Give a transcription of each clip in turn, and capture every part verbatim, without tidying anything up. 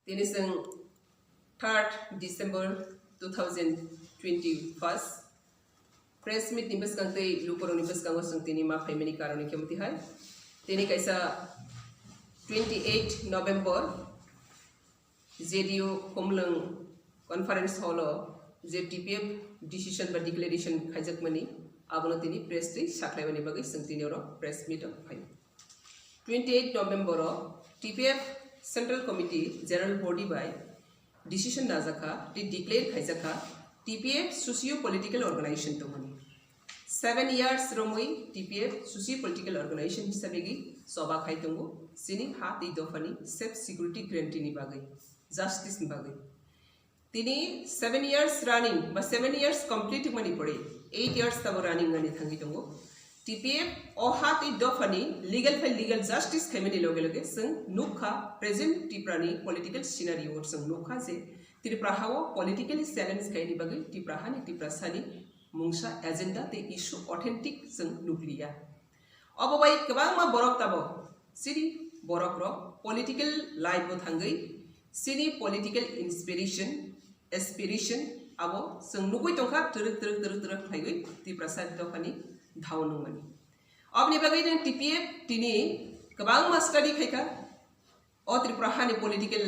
Tini chwng third December two thousand twenty-first press meet ni bwskang tei lukurokni bwskango chwng tini ma phaimani karon khe mwtwi hai. Tini kaisa twenty-eight November J D U Khumlwng Conference Hall o je T P F decision ba declaration khaijakmani, abono tini press twi sakhlaimani bagwi chwng tini oro press meet o phai. Twenty-eight November o T P F Central Committee General Body bai decision najakha, tei declare khaijakha T P F socio political organization tongmani. Seven years romwi T P F socio political organization hisabegi choba khai tongo, chini ha tei dophani safe security guarantee ni bagwi, justice ni bagwi. Tini seven years running ba seven years complete wngmani pore eight years tabo running wngani thangwi tongo. T P F o ha tei dophani legal phai legal justice khaimani loge loge chwng nukha present Tripura ni political scenario o chwng nukha je Tripura ha o politically challenge khaini bagwi Tripura hani Tripura sani mungsa agenda tei issue authentic chwng nukliya. Obo bai kwbangma borok tabok chini borok rok political life o thangwi chini political inspiration, aspiration abo chwng nugwi tongkha twrwk twrwk twrwk twrwk khlaiwi Tiprasa dophani dhao nungmani. Oboni bagwi no T P F tini kwbangma study khaikha. O Tripura hani political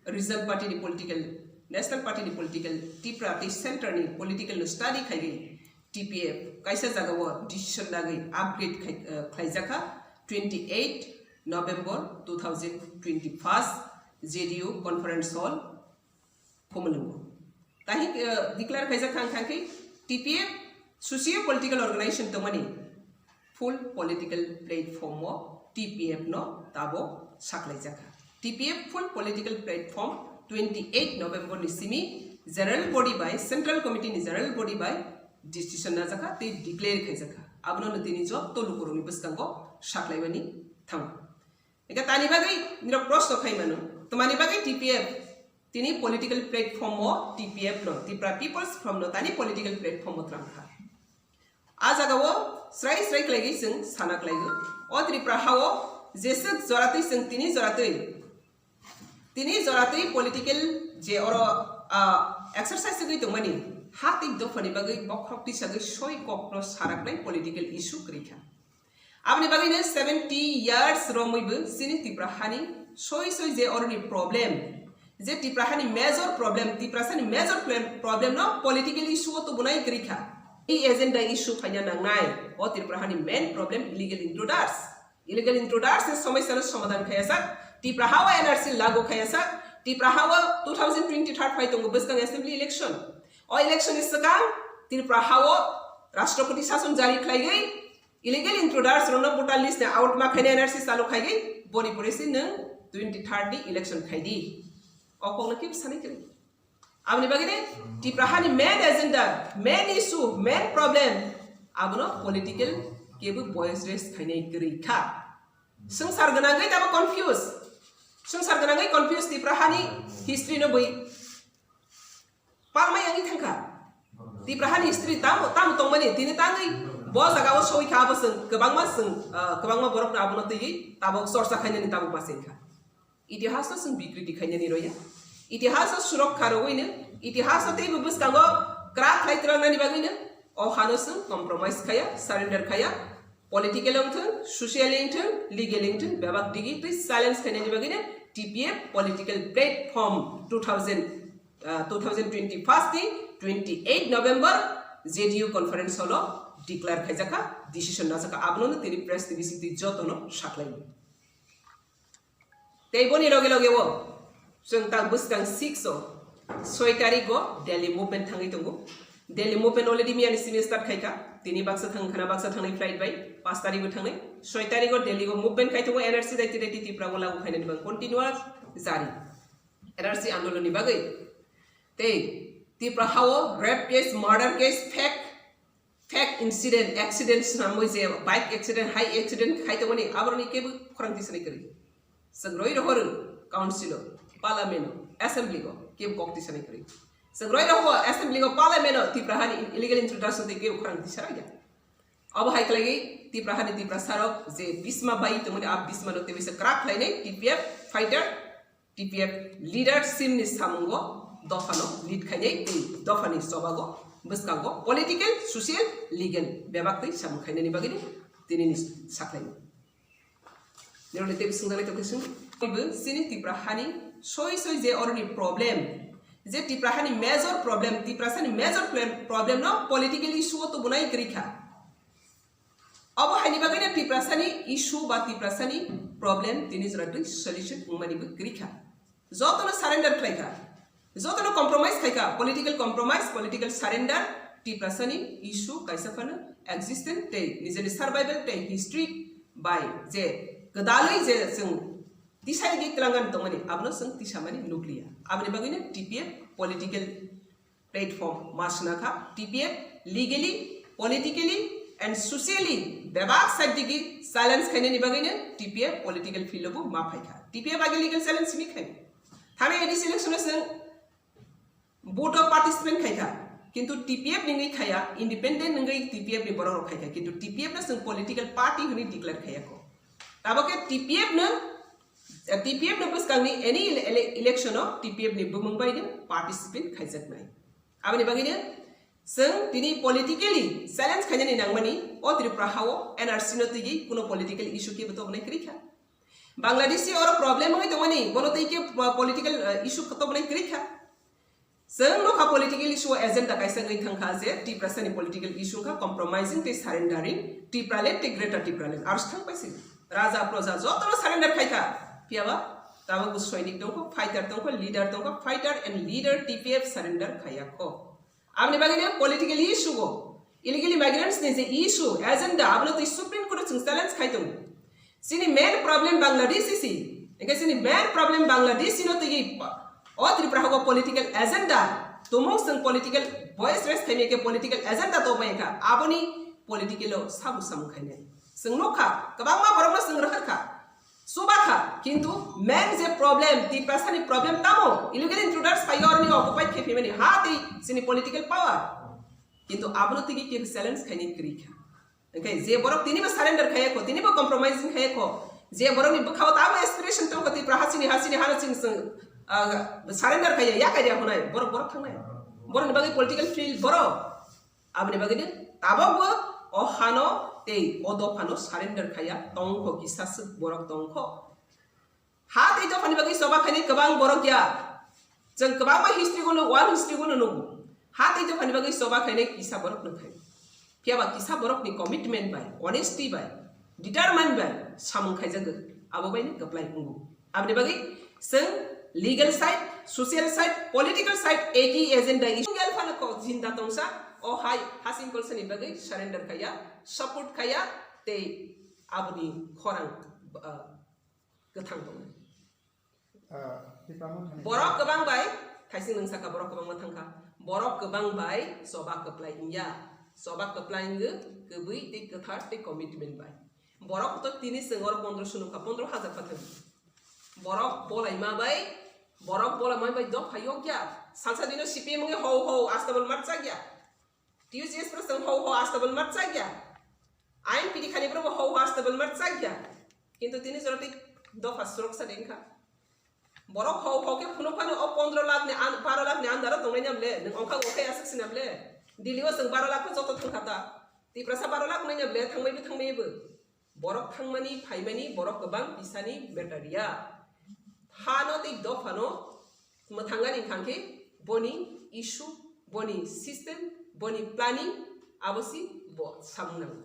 regional party ni political, national party ni political, Tripura tei center ni political no study khaiwi T P F kaisa jagao decision lagwi upgrade khai, eh, khlaijakha twenty eight November two thousand twenty first J D U conference hall Khumulwngo. Tahi, eh, declare khaijak thang thang khe T P F socio political organization tongmani full political platform o T P F no tabo saklaijakha. T P F full political platform twenty eight November ni simi general body bai, central committee ni general body bai decision najakha tei declare khaijakha. Abono no tini jotto lukurokni bwskango saklaimani thango. Eka tani bagwi nirok proshno khai mano, tamani bagwi T P F tini political platform o T P F no, Tripura People's Front no tani political platform o twlang kha. A jaga o srai srai khlaigwi chwng sana khlaigo. O Tripura ha o jeswk joratwi chwng tini joratwi, tini joratwi political je oro, ah, exercise wngwi tongmani ha tei dophani bagwi bokhorok tisagwi soi kok no saraknai political issue kwrwi kha. Aboni bagwi no seventy years romwi bo chini Tripura hani soi soi je oroni problem, je Tripura hani major problem, Tiprasa ni major problem, problem no political issue o tubunai kwrwi kha. I agenda issue phaina nangnai, o Tripura hani main problem illegal intruders. Illegal intruders ni somosya no somadhan khaya sak, Tripura ha o N R C lagu khaya sak, Tripura ha o two thousand twenty-third phai tongo bwskang assembly election. O election ni swkang Tripura ha o Rashtrapati Shason jari khlaigwi, illegal intruders rokno voter list ni out ma khaina N R C chalu khaigwi boni pore se nwng twenty third ni election khaidi. O kokno kebo sanai kwrwi. Aboni bagwi ne Tripura hani main agenda, main issue, main problem abono political kebo voice raise khainai kwrwi kha. Swngchar gwnangwi tamo confuse. Swngchar gwnangwi confuse Tripura hani history no bwi. Palmai wngwi thangkha. Tripura hani history tamo, tamo tongmani, tini tangwi bo jaga o soi kha, abo chwng kwbangma chwng, ah, kwbangma borok no abono twiwi tabok chorcha khainani tabok ma chengkha. Itihas no chwng bikriti khainani roya. Itihas no surokha rwui no, itihas no teibo bwskango kwrak khlai twlangnani bagwi no, o hano chwng compromise khaya, surrender khaya, political wngthwng, social wngthwng, legal wngthwng, bebak digi twi challenge khainani bagwi no T P F political platform two thousand, ah, two thousand twenty first ni twenty eight November J D U conference hall o declare khaijakha, decision najakha, abono no tini press ni bising twi joto no saklai. Tei boni loge loge o chwng ta bwskang six o soi tarik o Delhi movement thangwi tongo. Delhi movement already miyani simi start khaikha. Tini baksa thang khana baksa thangnai flight bai, pas tarik o thangnai. Soi tarik o Delhi o movement khai tongo, N R C daiti daiti Tripura o lagu khainani bang continuous jari. N R C andolon ni bagwi. Tei Tripura ha o rape case, murder case, fake, fake incident, accident swnamwi je bike accident, hai accident khai tongmani aboroni kebo khorang tisani kwrwi. Chwng roi rohor council o, parliament o, assembly o kebo kok tisani kwrwi. Chwng roi rohor assembly o, parliament o Tripura hani illegal introduction tei kebo khorang tisaraya. Abo hai khlaiwi Tripura hani Tiprasa rok je bisma bai tongmani, a bisma no tebisa kwrak khlainai T P F fighter. T P F leadership ni samungo dophano lead khainai tei dophani chobago bwskango political, social, legal bebak tei samung khainani bagwi tini ni sakhlaino. Nirok ni tei bising dalai tokhe sung. Ibu sini Tipra hani soi soi je oroni problem, je Tipra hani major problem, Tipra sani major problem, problem no political issue o tubunai kwrwi kha. Obo haini bagwi no Tiprasani issue ba Tiprasani problem tini jora twi solution wngmani bo kwrwi kha. Jotono surrender khlai kha, jotono compromise khai kha, political compromise, political surrender, Tiprasani issue kaisa phano existent tei nijeni survival tei history bai je kwdalwi je chwng tisai di twlangan tongmani abono chwng tisamani nukliya. Aboni bagwino T P F political platform ma sna kha, T P F legally, politically and socially bebak side digi challenge khainani bagwino T P F political field o bo ma phai kha. T P F age legal challenge simi khai. Thani A D C election o chwng vote o participant khai kha, kintu T P F ni wngwi khaya, independent wngwi T P F ni borok rok khai kha, kintu T P F no chwng political party hwnwi declare khaya kho. Tabok khe T P F no, T P F no bwskangni any ele-, ele-, election o T P F ni bumung bai no participant khaijaknai. Aboni bagwino chwng tini politically challenge khainani nangmani o Tripura ha o N R C no twiwi kuno political issue kebo tongmani kwrwi kha. Bangladeshi oro problem wngwi tongmani, bono twi khe po-, political, eh, issue tongmani kwrwi kha. Chwng nokha political issue o agenda kaisa wngwi thangkha je Tiprasani political issue wngkha compromising tei surrendering Tipraland tei Greater Tipraland. Aro thang paisi raja proja jotono surrender khai kha. Phiyaba tabok bo soinik tongkho, fighter tongkho, leader tongkho, fighter and leader T P F surrender khaiya kho. Aboni bagwino political issue o illegal immigrants ni je issue, agenda, abono twi Supreme Court o chwng challenge khai tongo. Chini main problem Bangladesh isi. Engke chini main problem Bangladesh ino twi o Tripura hago political agenda. Tumung chwng political voice raise khaimya khe political agenda to bai kha. Aboni political o sabu samung khainai. Chwng nukha, kwbangma borokno chwng rwkha kha. Chuba kha, kintu main je problem, Tiprasani problem tamo, illegal intruders phaiyo oroni occupied khe phimani ha tei chini political power. Kintu abono tigi kebo challenge khaini kwrwi kha. Engkhe je borok tinibo surrender khaiya kho, tinibo compromising khaiya kho, je borokni bwkhao tamo aspiration tongkho Tipra hasini, hasini hano chwng chwng, ah, surrender khaiya, ya kaiya hunai, borok, borok thangnai. Borokni bagwi political field borok. Aboni bagwi no tabokbo o hano tei o dophano surrender khaiya tongkho, kisa swk borok tongkho. Ha tei dophani bagwi choba khainai kwbang borok ya. Chwng kwbangma history-o no, wal history-o no nugo. Ha tei dophani bagwi choba khainai kisa borok no khai. Phiyaba kisa borokni commitment bai, honesty bai, determine bai samung khaijago, abo bai no kwplai wngo. Aboni bagwi chwng legal side, social side, political side, eki agenda issue gel phano kok jinda tongsa, o hai Hasing Kolsani bagwi surrender khaiya, support khaiya, tei aboni khorang, ah, kwthang tongo. Ah, Tipra Mothani borok kwbang bai, thaising nwng saka borok kwbangma thangkha. Borok kwbang bai choba kwplai wngya. Choba kwplai wngwi kwbwi tei kwthar tei commitment bai. Borok to tini chwng oro pondro swnukha, pondro hajar kha thangwi. Borok bolaima bai, borok bolaima bai dopha yokya. Salsa dino C P M wngwi hou hou astabal matchakya. T U C S pro chwng hou hou astabal matchakya. Ain pidi khani pro bo hou hou astabal matchakya. Kintu tini jora tei dopha suroksa dengkha. Borok hou hou khe phunuk phano o pondro lakh ni an-, baro lakh ni under o tongnai nam le, nwng ongkha ongkha aswk sinam le. Delhi o chwng baro lakh pho joto thangkha ta. Tiprasa baro lakh nai nam le, thangmai bo thangmai bo. Borok thangmani, phaimani, borok kwbang tisani matter ya. Hano tei dophano mwthangani hwnkhe boni issue, boni system, boni planning, abo si bo samung nango.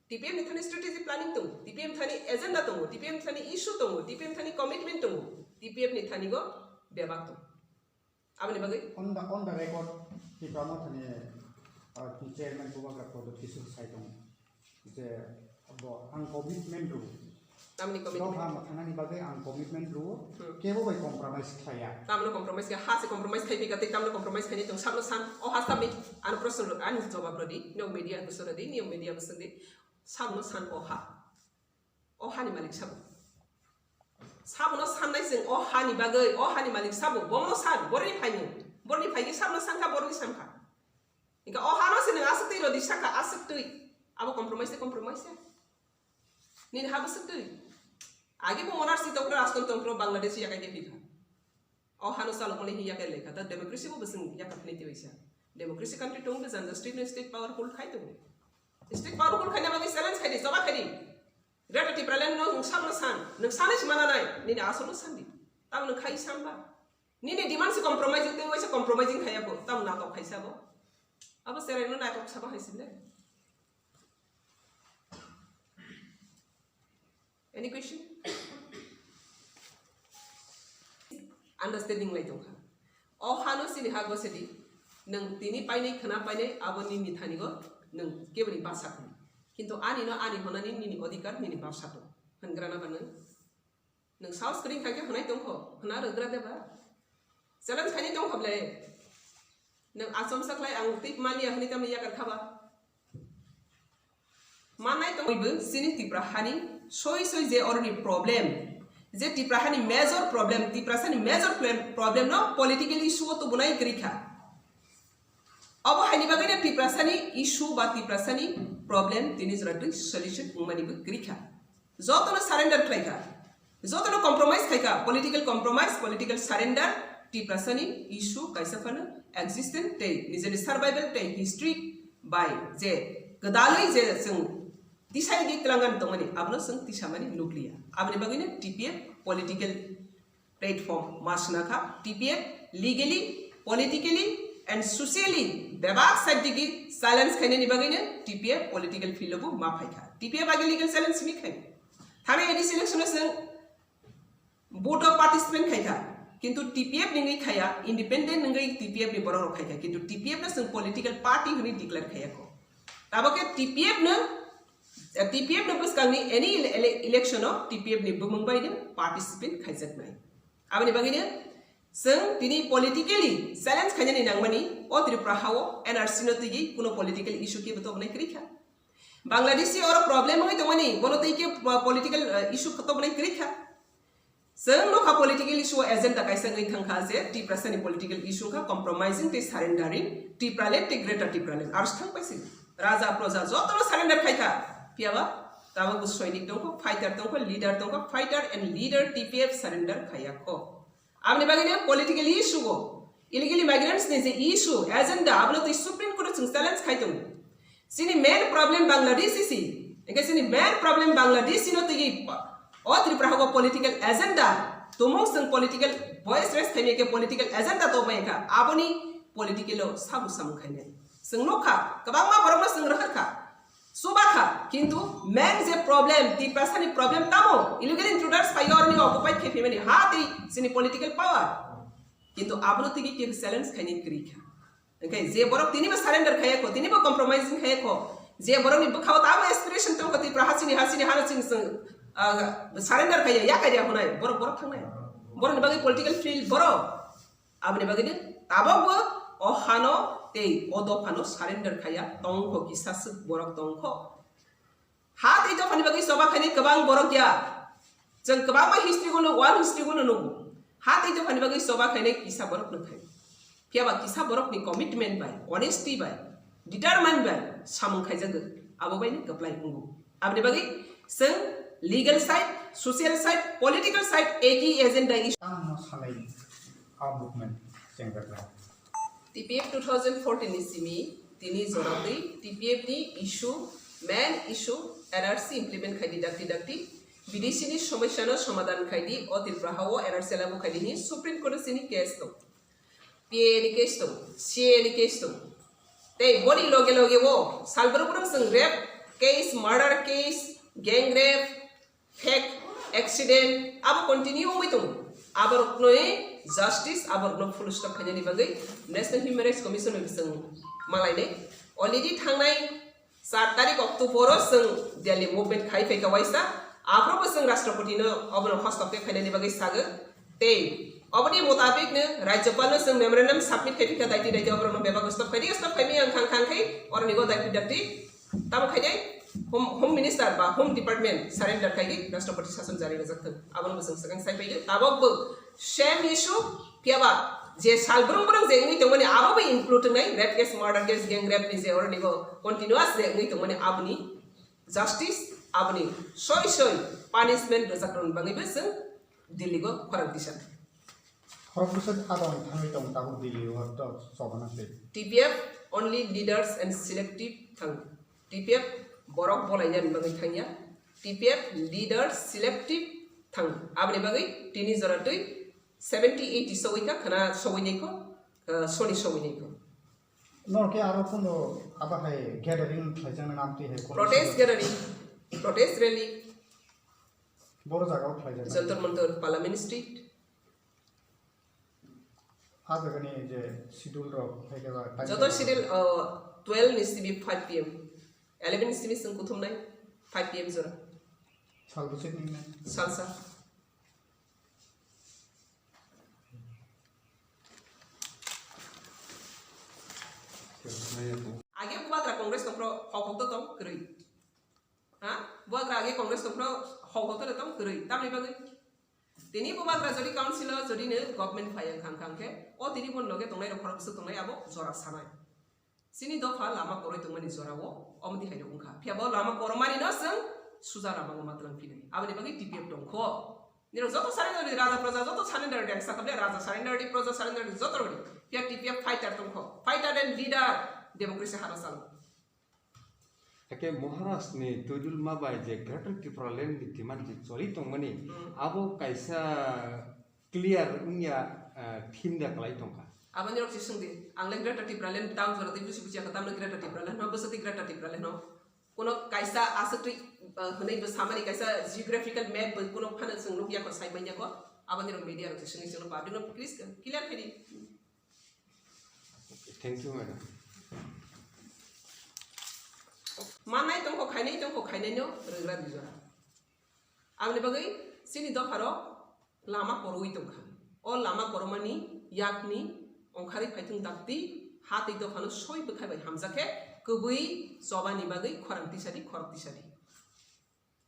T P F ni thani strategy planning tongo, T P F ni thani agenda tongo, T P F ni thani issue tongo, T P F ni thani commitment tongo, T P F ni thani go bebak tongo. Aboni bagwi? On the, on the record, Tipra Mothani, uh, chairman Bubagra Pradot Kishore sai tongo. Je bo ang commitment rw. Tamni commitment? Dopha mwthangnani bagwi ang commitment rw. Hmm. Kebo bai compromise khlaiya. Tamno compromise khe, ha se compromise khai pika tei tamno compromise khaini tong sakno san. O ha sabni ano proshno rw, ani jawab rw di. Niyok media bwswk rw di, niyok media bwswk di. Sakno san o ha. O hani malik sabo. Sabono sannai chwng o hani bagwi, o hani malik sabo, bono san, boroni phaini, boroni phaikhe sabono sankha, boroni sankha. Hingkhe o hano se nwng aswk twi rodi saka, aswk twi. Abo compromise se compromise se. Nini habo swk twi. Agi bo monarchy tongphro, rajtantro tongphro, Bangladesh yakai khe phikha. O hano chalokmani hiya khe lekha, ta democracy bo bwswng yakar phani twi waisa. Democracy country tong bwsa jang state no state powerful khai tongo. State powerful khaina bagwi challenge khai di, choba khai di. Greater Tipraland no nwng samno san, nwng sanai si mana nai, nini asolo san di. Tamo nwng khai san ba. Nini demand si compromising twi waisa compromising khaiya bo, tamo natok khaisa bo. Abo cherai no natok sabo hai sinde. Any question? Understanding lai tongkha. O hano chini ha gosedi, nwng tini painai khna painai abo nini thani go nwng keboni basa khna. Kintu ani no ani honani nini odhikar nini basa tong. Hwngrana ba nwng? Nwng saos kwrwi kha khe hwnai tongkho, hwna rwgra de ba? Challenge khainai tongkho ble. Nwng achomsa khlai ang twi maliya hwnwi tamo yakar kha ba? Mannai tong bo chini Tipra hani soi soi je oroni problem, je Tipra hani major problem, Tiprasani major plan-, problem no political issue o tubunai kwrwi kha. Obo haini bagwi no Tiprasani issue ba Tiprasani problem tini jora twi solution wngmani bo kwrwi kha. Jotono surrender khlai kha, jotono compromise khai kha, political compromise, political surrender, Tiprasani issue kaisa phano existence tei nijeni survival tei history bai je kwdalwi je chwng tisai di twlangan tongmani, abono chwng tisamani nukliya. Aboni bagwino T P F political platform ma sna kha, T P F legally, politically and socially bebak side digi challenge khainani bagwino T P F political field o bo ma phai kha. T P F age legal challenge simi khai. Thani A D C election o chwng vote o participant khai kha, kintu T P F ni wngwi khaya, independent wngwi T P F ni borok rok khai kha, kintu T P F no chwng political party hwnwi declare khaya kho. Tabok khe T P F no, T P F no bwskangni any ele-, ele-, election o T P F ni bumung bai no participant khaijaknai. Aboni bagwi no chwng tini politically challenge khainani nangmani o Tripura ha o N R C no twiwi kuno political issue kebo tongmani kwrwi kha. Bangladeshi oro problem wngwi tongmani, bono tei khe po-, political, eh, issue tongmani kwrwi kha. Chwng nokha political issue o agenda kaisa wngwi thangkha je Tiprasani political issue wngkha compromising tei surrendering Tipraland tei Greater Tipraland. Aro se thang paisi raja proja jotono surrender khai kha. Phiya ba tabok bo soinik tongkho, fighter tongkho, leader tongkho, fighter and leader T P F surrender khaiya kho. Aboni bagwi no political issue o illegal immigrants ni je issue, agenda, abono twi Supreme Court o chwng challenge khai tongo. Chini main problem Bangladeshi si, engkhe chini main problem Bangladeshi no twi o Tripura hago political agenda, tumung chwng political voice raise khaimya khe political agenda tongmaya kha, aboni political o sabu samung khainai. Chwng nukha, kwbangma borokno chwng rwkha kha. Chuba kha, kintu main je problem, Tiprasani problem tamo, illegal intruders phaiyo oroni occupied khe phimani ha tei chini political power. Kintu abono tigi kebo challenge khaini kwrwi kha. Engkhe je borok tinibo surrender khaiya kho, tinibo compromising khaiya kho, je borokni bwkhao tamo aspiration tongkho Tipra hasini, hasini hano chwng chwng, ah, surrender khaiya, ya kaiya hwnai, borok, borok thangnai. Borokni bagwi political field borok. Aboni bagwi no tabokbo o hano tei o dophano surrender khaiya tongkho, kisa swk borok tongkho. Ha tei dophani bagwi choba khainai kwbang borok ya. Chwng kwbangma history-o no, one history-o no nugo. Ha tei dophani bagwi choba khainai kisa borok no khai. Phiya ba kisa borokni commitment bai, honesty bai, determine bai samung khaijago, abo bai no kwplai wngo. Aboni bagwi chwng legal side, social side, political side eki agenda issue. Tangma salai a movement chengjak lai. T P F two thousand fourteen ni simi tini jora twi T P F ni issue, main issue N R C implement khai di dakti dakti, B D C ni somosya no somadhan khai di, o Tripura ha o N R C lagu khai di hini Supreme Court o sini case tong. P A ni case tong, C A ni case tong. Tei boni loge loge o sal borok borok chwng rape case, murder case, gang rape, fake accident, abo continue wngwi tongo. Aborokno justice, aborokno full stop khainani bagwi National Human Rights Commission bai chwng malainai. Already thangnai char tarik October o chwng Delhi movement khai phaikha waisa, aphuru bo chwng Rashtrapati no obono hostokhe khainani bagwi sago. Tei oboni mutabik no Rajyapal no chwng memorandum submit khai phikha, daiti daiti oborokno bebak stop khai di, stop khai mi ang khang khang khai oroni go daiti dakti tamo khai dai Home, Home Minister ba Home Department surrender khai di Rashtrapati sason jari rwjak thung, abono bo chwng swkang sai phaiyo. Tabok bo same issue, phiya ba je sal brung brung je wngwi tongmani abo bo include wngnai, rape case, murder case, gang rape ni je oroni go continuous je wngwi tongmani aboni justice, aboni soi soi punishment rwjak rwni bagwi bo chwng Delhi go khorang tisa. Khorok bwswk adong thangwi tong tabuk Delhi o to chobana tei. T P F only leaders and selective thang. T P F borok bolainani bagwi thangya. T P F leaders selective thang. Aboni bagwi tini jora twi seventy eighty sogwi kha khana sogwi nai kho, ah, soni sogwi nai kho. Nor khe aro kuno abo hai gathering khlaijaknai nam twi hai kuno Protest suggestion? Gathering, protest rally, Boro jaga o khlaijak. Jantar Mantar, Parliament Street. Ah jaga ni je schedule rok hai khe ba time Joto table schedule, uh, twelve ni sibi five P M, eleven ni sibi sung kuthum nai, five P M jora. Sal bwswk ni nai? Salsa. Age bubagra Congress tongphro hok hok to tong kwrwi. Ha? Bubagra age Congress tongphro hok hok to tong kwrwi. Tamni bagwi? Tini bubagra jodi council o jodi no government phai wngkha wngkha khe, o tini bo loge tongnai rok khorok bwswk tongnai abo jora sanai. Chini dopha lama koroi tongmani jora o, omo twi hai rok wngkha. Phiya bo lama koromani no chwng suja lama o ma twlang phinai. Aboni bagwi T P F tongkho. Nirok joto surrender di, raja proja joto surrender di, ang sakha bele raja surrender di, proja surrender di, joto rok di. Phiya T P F fighter tongkho. Fighter and leader, democracy hara chalo. Ake Maharaj ni Tuidulma bai je Greater Tipraland ni demand je choli tongmani, Hmm. abo kaisa clear wngya, ah, theme da kwlai tongkha. Aboni rok se swngdi, ang le Greater Tipraland town jora tei busi busi kha, tamno Greater Tipraland no, bwswk twi Greater Tipraland no. Kuno kaisa aswk twi, ah, hwnwi bo samani kaisa geographical map bo kuno phano chwng nukya kho, sai manya kho. Aboni rok media rok se swngwi chwngno public no please clear khaidi. Thank you, madam. Manai tongkho, khainai tongkho, khainai no rwgra di jora. Aboni bagwi chini dopharo lama korwi tongkha. O lama koromani yakni ongkharwi phaithung dakti ha tei dophano soi bwkhai bai hamjakhe kwbwi chobani bagwi khorang tisadi, khorok tisadi.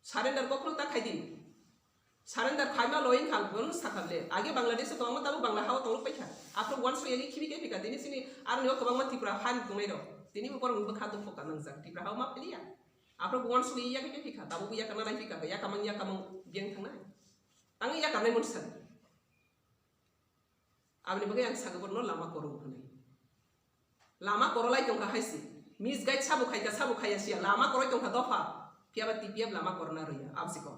Surrender kokno ta khaidi. Surrender khaima loi wngkha, bono sakha le. Age Bangladesh o kwbangma tabuk Bangla ha o tonglo paikha. Aphuru uansuk yagwi khibi khe phika. Tini chini aroni o kwbangma Tripura ha ni tongnai rok. Tini bo borok ni bwkha dukhu ka nangjak. Tripura ha o ma philiya. Aphuru bo uansuk yagwi khe phika. Tabuk bo yakarna nai phika. Yakamang yakamang biyang thangnai. Tangwi yakarnai mani sadi. Aboni bagwi ang sago borno lama koro hwnwi. Lama korolai tongkha hai se. Misguide sabo khaika sabo khaiya siya. Lama koroi tongkha dopha. Phiya ba T P F lama korona rwya. Absiko.